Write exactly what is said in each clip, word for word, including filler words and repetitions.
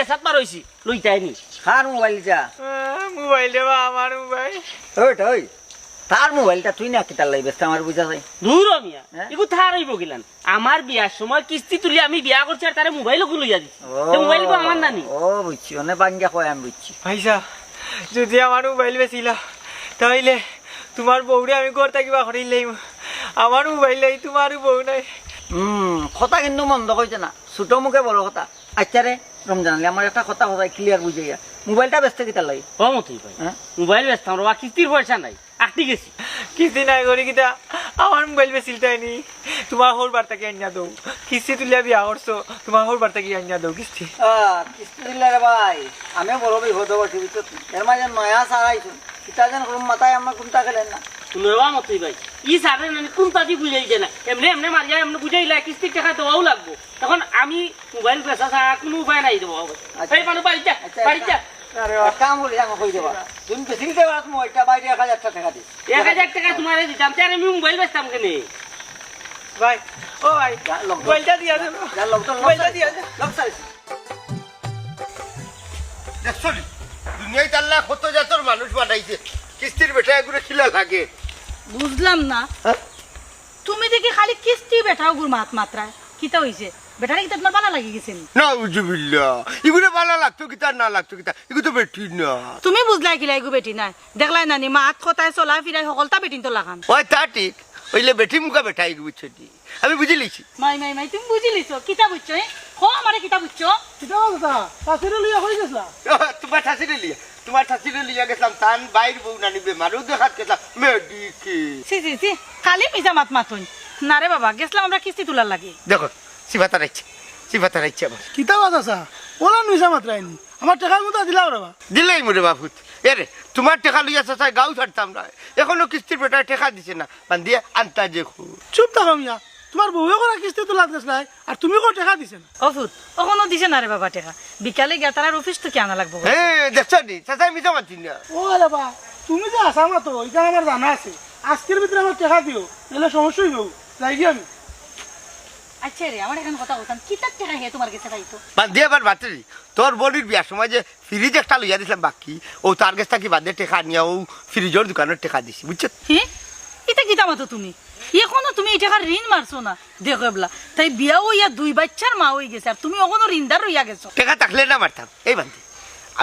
সাত বার অইছি, লইতায় নি। কার মোবাইল ইটা? আহ, মোবাইল রে বা, আমার মোবাইল। ওই, ওই, তার মোবাইলটা তুই না কিতার লাগি বেচতে আমার বুঝা যায়? দূর হ মিয়া, হ্যাঁ? ইগু তার অইবো কিলান? আমার বিয়ার সময় কিস্তি তুলি আমি বিয়া করছি আর তারে মোবাইল ওগু লইয়া দিছি। ও, তে মোবাইল ইগু আমার নানি। ও, বুঝছি, অনে বাঙ্গা কয় আমি বুঝছি। ভাইসাব, যুদি আমার মোবাইল বেচিলাও, তাইলে তুমার বউরে আমি ঘর থাকি বার করিলাইমু। আমার মোবাইল নাই, তুমারও বউ নাই। হুম, কথা কিন্তু মন্দ কইছো না, ছোট মুখে বড় কথা। আচ্ছা রে, রমজান আলী, আমার একটা কথা কথায় ক্লিয়ার বুঝাইয়া, মোবাইলটা বেচতে কিতার লাগি? ও মতই ভাই, হ্যাঁ? মোবাইল বেচতাম রে বা, কিস্তির পয়সা নাই, আটকি গেছি। কিস্তি নাই করি কিতা? আমার মোবাইল বেচিলতায় নি। তুমার হউর বাড়ি থাকি আনিয়া দেও। কিস্তি তুলিয়া বিয়া করছো, তুমার হউর বাড়ি থাকি আনিয়া দেও কিস্তি। আহ, কিস্তি দিলে রে ভাই, আমি বড় বিপদ অইছি, বুঝছো? এর মাঝে নয়া সার আইছইন, কিতা যেন করুম, মাথায় আমার কুন্তা খেলের না। হুনো রে বা মতই ভাই, ই সারে নানি কুন্তা দি বুঝাইছে না, এমনে এমনে মারিয়া এমনে বুঝাইলা, কিস্তির টেকা দেওয়াও লাগবো। এখন আমি মোবাইল বেচা ছাড়া কুনু উপায় নাই রে বা। আচ্ছা। এই মানু, বাড়ি যা, আচ্ছা, বাড়ি যা। আরে, এক কাম করি, আমারে কই দেবা। তুমি বেশি দিতে পারো, তুমি ওইটা বাইরে এক হাজার টেকা দি। এক হাজার টেকা তুমারে দিতাম, তে আর আমি মোবাইল বেচতাম কেনে? ভাই, ও ভাই, যা, লগ ধর। মোবাইলটা দিয়া দেন। যা, লগ ধর, লগ মোবাইলটা ধর। দিয়া দেন। লগ ধর। দেখছো নি? দুনিয়াত আল্লায় কত জাতর মানুষ বানাইছে। কিস্তির বেটা এগুরে কিলা লাগে। বুঝলাম না। হ্যাঁ? তুমি দেখি খালি কিস্তি বেটা ওগুর মাত মাতরায়। কিতা অইছে? বেটারে কিতা তুমার ভালা লাগি গেছে নি? নাউজুবিল্লাহ। ইগুরে ভালা লাগতো কিতা, না লাগতো কিতা? ইগু তো বেটি না। তুমি বুঝলায় কিলা ইগু বেটি নায়? দেখলায় না নি, মাত কথায় চলা ফিরায় হকলতা বেটিন্তর লাখান। ওই তা ঠিক। অইলে বেটি মুখা বেটা ইগু, বুঝছো নি? আমি বুঝিলিছি। মাই, মাই, মাই, তুমি বুঝিলিছো? কিতা বুঝছো, এ? কও আমারে কিতা বুঝছো? কিতা বুঝতা? শাশুড়ি লইয়া কই গেছলা? তুমার শাশুড়ি লইয়া, তুমার শাশুড়ি লইয়া গেছলাম, তান ভাইর বউ নানি বেমার, অউ দেখাত গেছলাম, মেডিকে। ছি, ছি, ছি, খালি মিছা মাত মাতইন। না রে বাবা, গেছলাম আমরা কিস্তি তুলার লাগি। দেখো, সিফাত আইছে, সিফাত আইছে আবার। কিতা বাত আছে? ওলা মিছা মাতরায়নি। আমার টেকা কুন্তা দিলাও রে বা। দিলাইমু রে বা পুত। এরে, তুমার টেকা লইয়া চাচায় গাউ ছাড়তাম না। এখনো কিস্তির বেটায় টেকা দিছে না। বান্দিয়ে আনতা যে খু। চুপ থাকো মিয়া। তুমার বউয়ে করা কিস্তি তুলাত গেছলায়, আর তুমি কও টেকা দিছে না। ও পুত, অখনো দিছে না রে বাবা টেকা। বিকালে গিয়া তারার অফিস থাকি আনা লাগবো। হে, দেখছো নি? চাচায় মিছা মাতইন না। ও রে বা, তুমি যে হাছা মাতো, ইখান আমার জানা আছে। আইজকুর ভিতরে আমার টেকা দিও, নাইলে সমস্যা অইবো। যাইগি আমি। আচ্ছা রে, আমার একখান কথা কইতাম, কিতার টেকা হে তুমার গেছে পাইতো? বান্দিয়ে আবার মাতরে। তোর বইনর বিয়ার সময় যে ফ্রিজ একটা লইয়া দিছলাম বাক্কি, অউ তার গেছ থাকি বাদে টেকা আনিয়া অউ ফ্রিজর দোকানর টেকা দিছি, বুঝছো? হে? ইতা কিতা মাতো তুমি? অখনো তুমি ই টেকার ঋণ মারছো না? দেখো এবলা, তাই বিয়া অইয়া দুই বাইচ্চার মা অইগেছে, আর তুমি অখনো ঋণদার রইয়া গেছো। টেকা থাকলে না মারতাম। এই বান্দি,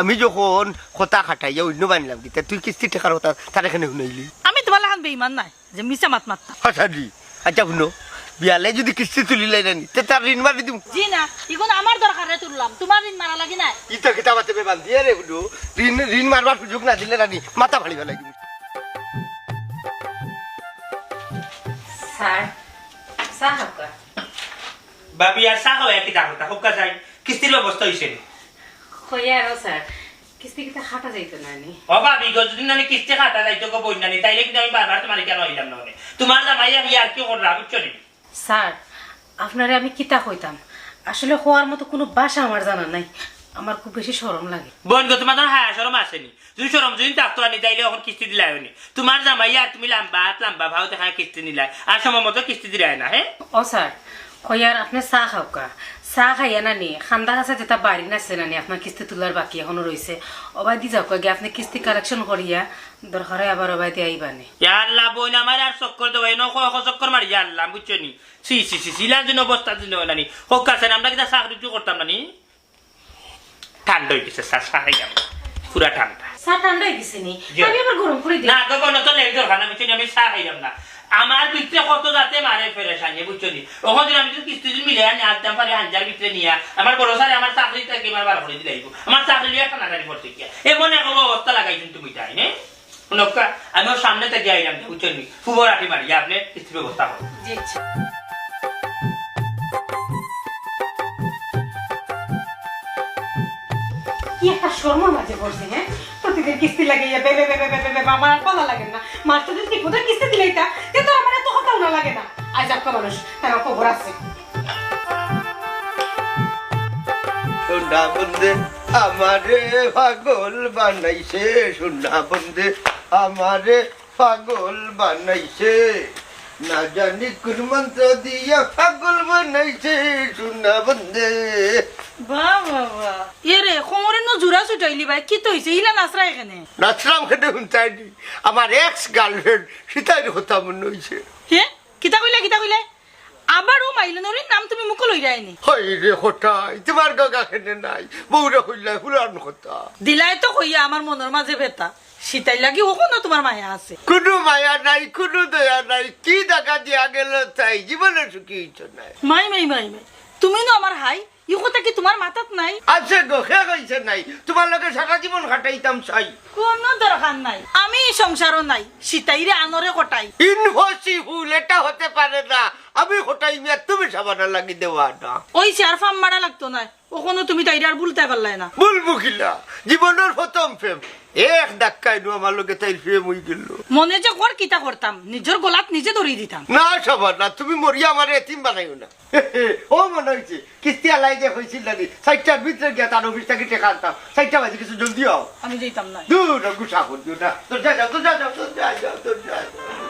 আমি যখন কথা খাটাইয়া অইন্য বানলাম কিতা, তুই কিস্তির টেকার কথা তার এখানে হুনাইলি? আমি তুমার লাখান বেইমান নায়। যে মিছা মাত মাততা। হাছা দি। আচ্ছা হুনো, বিয়ালে যুদি কিস্তি তুলিলাই নানি, তে তার ঋণ মারি দিমু। জি না, ইগুন আমার দরকারে তুললাম, তুমার ঋণ মারা লাগি নায়। ইতা কিতা মাতে বে বান্দিয়ে রে হুনো, ঋণ, ঋণ মারবার সুযোগ না দিলে নানি, মাথা ফাড়ি ফালাই দিমু। স্যার, চা খাউক্কা। ভাবি, আর চা খাওয়াইয়া কিতা করতা? কউক্কা চাই, কিস্তির ব্যবস্থা অইছে নি? কইয়ার ও স্যার, কিস্তি কিতা কাটা যাইতো না নি? ও ভাবি গো, যুদি নানি কিস্তি কাটা যাইতো গো বইন নানি, তাইলে কিন্তু আমি বারবার তুমারে কেনে অইলাম না অনে। তুমার জামাই আমি ইয়ার্কি কররা, বুঝছো নি? স্যার, আপনারে আমি কিতা কইতাম? আসলে কওয়ার মতো কুনু ভাষা আমার জানা নাই। আমার খুব বেশি শরম লাগে। বইন গো, তুমার তো হায়া শরম আছে নি? যুদি শরম যুদি থাকতো আনি, তাইলে অখন কিস্তি দিলায় অয়নি। তুমার জামাই আর তুমি লাম্বা আত লাম্বা পাও দেখায় কিস্তি নিলায়, আর সময় মতো কিস্তি দিলায় না, হে? ও স্যার, কইয়ার আপনে চা খাউক্কা, চা খাইয়া নানি, কান্দা কাছা যেতা বাড়ি আছে নানি, আপনার কিস্তি তুলার বাকি অখনো রইছে, অবায়দি যাউক্কা গিয়া আপনে কিস্তি collection করিয়া, দরকার অয় আবার অবায়দি আইবানে। ইয়া আল্লাহ, বইন আমার আর চক্কর দেওয়াই না, কয় কয় চক্কর মারি, ইয়া আল্লাহ, বুঝছো নি? ছি, ছি, ছি, ছি, ইলা যেন অবস্থা দিন নানি। কউক্কা চাই, আমরা কিতা চাকরি উকরি করতাম নানি? ঠান্ডা অই গেছে, চা, চা খাইলাম। পুরা ঠান্ডা। চা ঠান্ডা অই গেছে নি? জি। আমি আবার গরম করি দিই। না, গো, গো, না, তো লেট দরকার না, বুঝছো নি? আমি চা খাইলাম না। আমার ভিতরে কত জাতে মারে পেরেশানি, বুঝছো নি? অখন যদি আমি যদি কিস্তি যদি মিলে আনি, আনতাম পারি, হাঞ্জার ভিতরে নিয়া, আমার বড় স্যারে আমার চাকরি থাকি আমার বার করি দিলাইবো। আমার চাকরি লইয়া টানাটানি করতে গিয়া। এমন এক অবস্থা লাগাইছইন তুমি তাই, নে? হুনউক্কা, আমি অউ সামনে থাকি আইলাম, বুঝছো নি? ফুবর আটি মারি, আপনে কিস্তির ব্যবস্থা করো। জি, আচ্ছা। কি একটা শরমর মাঝে পড়ছি, হ্যাঁ? প্রতিদিন কিস্তি লাগাইয়া বে, বে, বে, আমার আর ভালা লাগে না। মাস তো যদি ঠিক মতো কিস্তি দিলাইতা, তে তো আমার এত কথা হুনা লাগে না। আইজ একটা মানুষ, তার খবর আছে। সোনা বন্দে আমারে পাগল বানাইছে, সোনা বন্দে আমারে পাগল বানাইছে, না জানি কোন মন্ত্র দিয়া পাগল বানাইছে, সোনা বন্দে। বাহ, বাহ, বাহ। এ রে, কোমরে নু জুড়া ছুটাইলি ভাই, কিতা অইছে? ইলা নাচরায় কেনে? নাচরাম কেনে হুনতায়নি? আমার এক্স গার্লফ্রেন্ড সিতাইর কথা মনো অইছে। হে? কিতা কইলা, কিতা কইলা? আবার অউ মাইলনরির নাম তুমি মুখো লইরায়নি? হই রে কটাই, তুমার গগা কেনে নাই? বউরে কইলায় হুরান কথা। দিলায় তো কইয়া আমার মনর মাঝে বেতা। সিতাইর লাগি অখনো তুমার মায়া আছে? কুনু মায়া নাই, কুনু দয়া নাই। কি দাগা দিয়া গেল তাই, জীবনে সুখী অইতো নায়। মাই, মাই, মাই, মাই। তুমি নু আমার হাই, ই কথা কি তুমার মাথাত নাই? আছে গো, কে কইছে নাই? তুমার লগে সারা জীবন কাটাইতাম চাই। কুনু দরকার নাই, আমি ই সংসারো নাই, সিতাইরে আনরে কটাই। ইম্পসিবল, এটা হতে পারে না। আমি কটাই মিয়া, তুমি সাবানা লাগি দেওয়া না। অইছে, আর ফাম মারা লাগতো নায়। অখনো তুমি তাইরে আর ভুলতায় পারলায় না। ভুলমু কিলা? জীবনর প্রথম প্রেম। এক ধাক্কায় নু আমার লগে তাইর প্রেম অইগেল। মনে যে কর কিতা করতাম, নিজর গলাত নিজে দড়ি দিতাম। না সাবানা, তুমি মরিয়া আমারে এতিম বানাইও না। ও মনো অইছে, কিস্তি আলাই যে কইছিল না নি, চাইরটার ভিতরে গিয়া তার অফিস থাকি টেকা আনতাম। চাইরটা বাজে গেছে, জলদি আও। আমি যাইতাম না। দূর, গুসা করিও না। দরজায় যাও, দরজায় যাও, দরজায় যাও, দরজায় যাও।